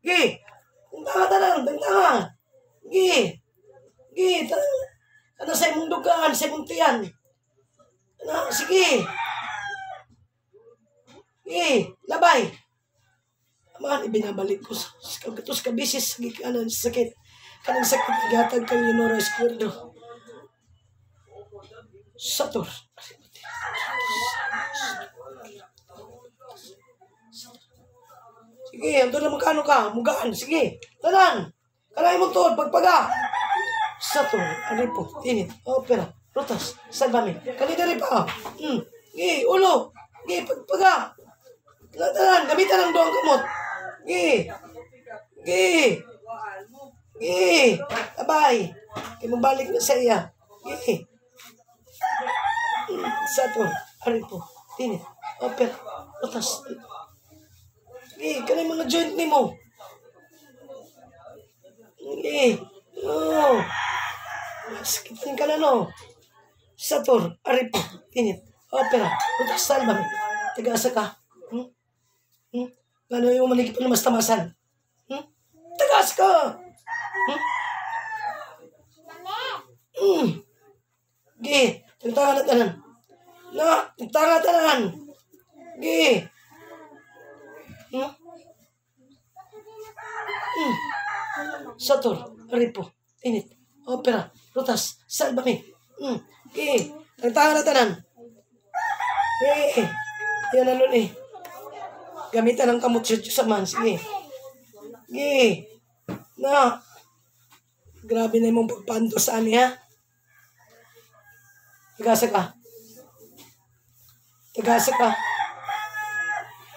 Gi. Tangtanga tanan, tangtanga. Gi. Gi, tanan. Ano sa imong dugaan, sa imong tiyan. Ano, sige. Gi, labay. Man, ibinabalik ko sa katos ka bisis gikanan sa sakit. Kanang sakit gihatag kang Leonora Esquerdo. Sator. Sige, ando na magkano ka, mugaan, sige. Tanan. Kanay mong tuod, pagpaga. Sator, aripo, tinit, opera, rutas, salvame. Kanina pa. Gi, ulo. Gi, pagpaga. Tanan, gamitan ang duhang kamot. Gi. Gi. Gi. Abay. Kay mabalik na sa iya. Gi. Sator, aripo, tinit, opera, rutas. Gi, kanay mga joint nimo. Gi. Oh. Sakitin ka na, no. Sator, aripo, tinit, opera, rutas, salvame. Tagasa ka. Hmm? Hmm? Gano yung maligip na mas tamasan? Hmm? Tagas ka! Hmm? Hmm. Gi, tagtanga na tanan. Na, tagtanga tanan. Gi. Hmm? Hmm. Sator, aripo, tinit, opera, rutas, salvame. Hmm. Gi, tagtanga na tanan. Eh, yan na nun eh. Gamitan ang kamot sa Diyos man. Sige. Gi. Na. Grabe na imong pagpanto sa ani, ha? Tagasa ka. Tagasa ka.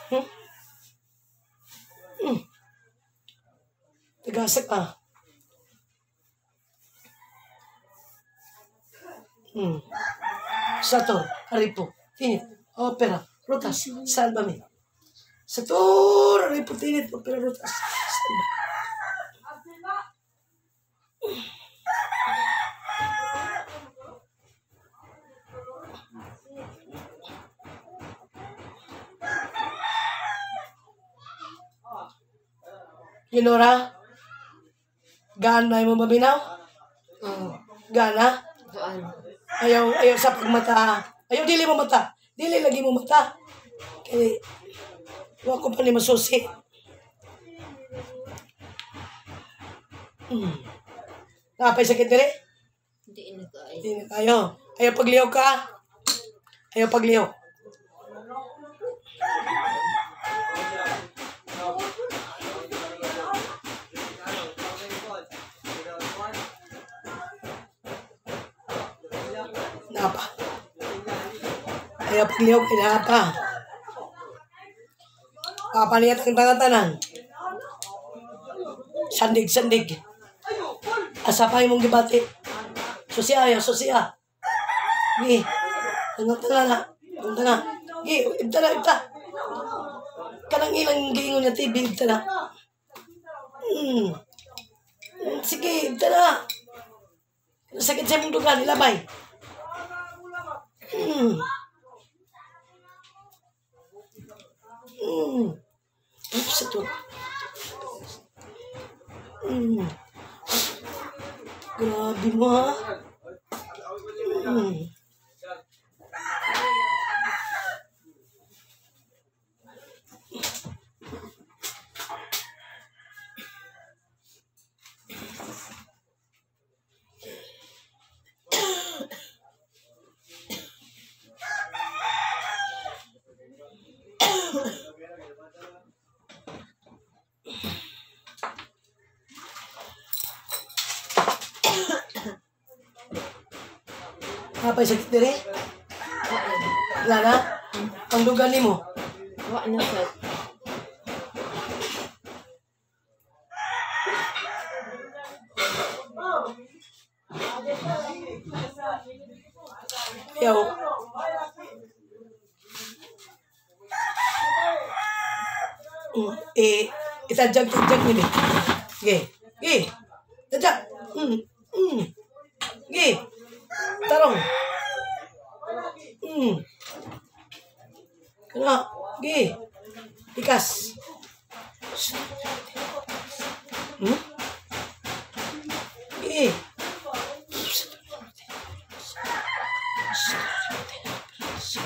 Hmm? Hmm. Tagasa ka. Hmm. Sator, aripo, tinit, opera, rutas, salvame. Sator, aripo, tinit, opera, rutas, salvame. Leonora, gaan na mo mabinaw? Oo. Gana? Gaan. Ayaw, ayaw sa pagmata. Ayaw, dili mo mata. Dili lagi mo mata. Kay, wa ko pa ni masusi. Hmm. Napay sakit dili? Hindi na kaayo. Hindi na kayo. Ayaw pagliw ka. Ayaw pagliw. Napa. Ayaw pagliw kay napa. Papa niya tang tanan. Sandig, sandig. Asa pa imong gibati? Susiya, ayaw, susiya. Gi. Tanga-tanga na. Tanga. Gi, ibta na, ibta. Kanang ilang giingon niya TV, ibta na. Hmm. Sige, ibta na. Sakit sa imong dugan, ilabay. Hmm. Hmm. Oops, ito. Hmm. Grabe mo, ha? Hmm. Napay sakit diri? Wala na? Ang dugan nimo? Wa na sad. Ayaw. Eh, itadjag-tadjag nila. Sige. Sige. Tadjag. Sige. Tarong. Kana. Sige. Tikas. Sa